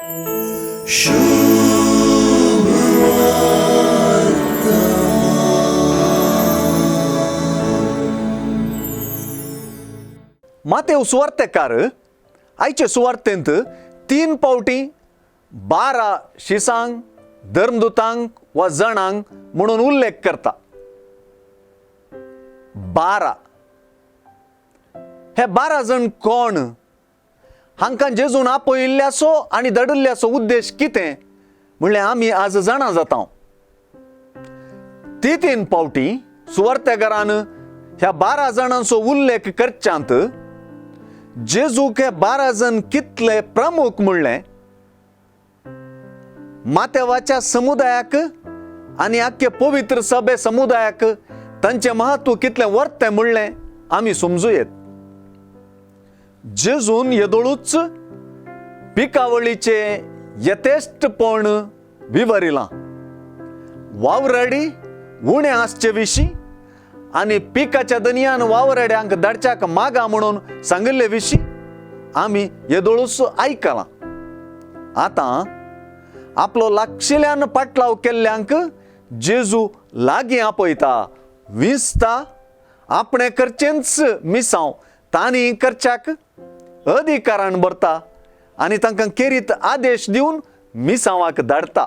मातेव सुवार्तेकार आयचे सुवार्तेंत 3 पावटी 12 शिसांक, धर्मदूतांक वा जणांक म्हणून उल्लेख करता। 12 हे 12 जण कोण? हांकां जेजून आपयिल्ल्याचो आनी धाडिल्ल्याचो उद्देश कितें म्हणल्यार आमी आज जाणा जाता। ती 3 पावटी सुवार्तेकारान ह्या 12 जाणांचो उल्लेख करच्यांत जेजूक हे 12 जण कितले प्रमुख म्हणलें मातेवाच्या समुदायाक आनी आख्खे पवित्र सभे समुदायाक तांचें महत्व कितलें वर्तें म्हणलें आमी समजू येत। जेजून येदोळूच पिकावळीचें यथेश्टपण विवरिलां। वावराडी उणें आसचे विशीं आनी पिकाच्या दनयान वावराड्यांक धाडच्याक मागा म्हणून सांगिल्ले विशीं आमी येदोळूच आयकलां। आतां आपलो लागशिल्ल्यान पाटलाव केल्ल्यांक जेजू लागीं आपयता, विंचता, आपणें करचेंच मिसांव तांणी करच्याक अधिकारान भरता आनी तांकां केरीत आदेश दिवन मिसांवाक धाडटा।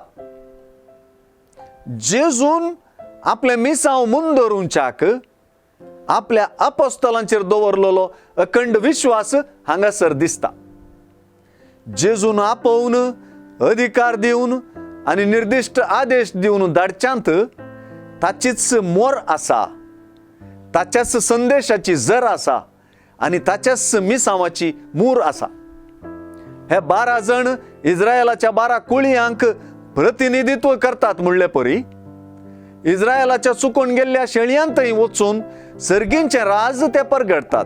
जेजून आपलें मिसांव मुंदोरुंच्याक आपल्या अपोस्तलांचेर दवरलेलो अखंड विश्वास हांगासर दिसता। जेजून आपोवन अधिकार दिवन आनी निर्दिश्ट आदेश दिवन धाडच्यांत ताचीच मोर आसा, ताच्याच संदेशाची जर आसा आनी ताच्याच मिसांवाची मूर आसा। हे 12 जण इस्रायलाच्या 12 कुळयांक प्रतिनिधित्व करतात म्हणले परी इस्रायलाच्या चुकून गेल्ल्या शेळयांतय वचून सर्गींचें राज ते परगडतात।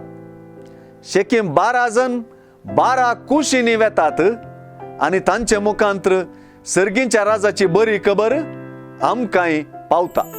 शेकीम 12 जण 12 कुशींनी वेतात आनी तांचे मुखांत्र सर्गींच्या राजाची बरी खबर आमकांय पावता।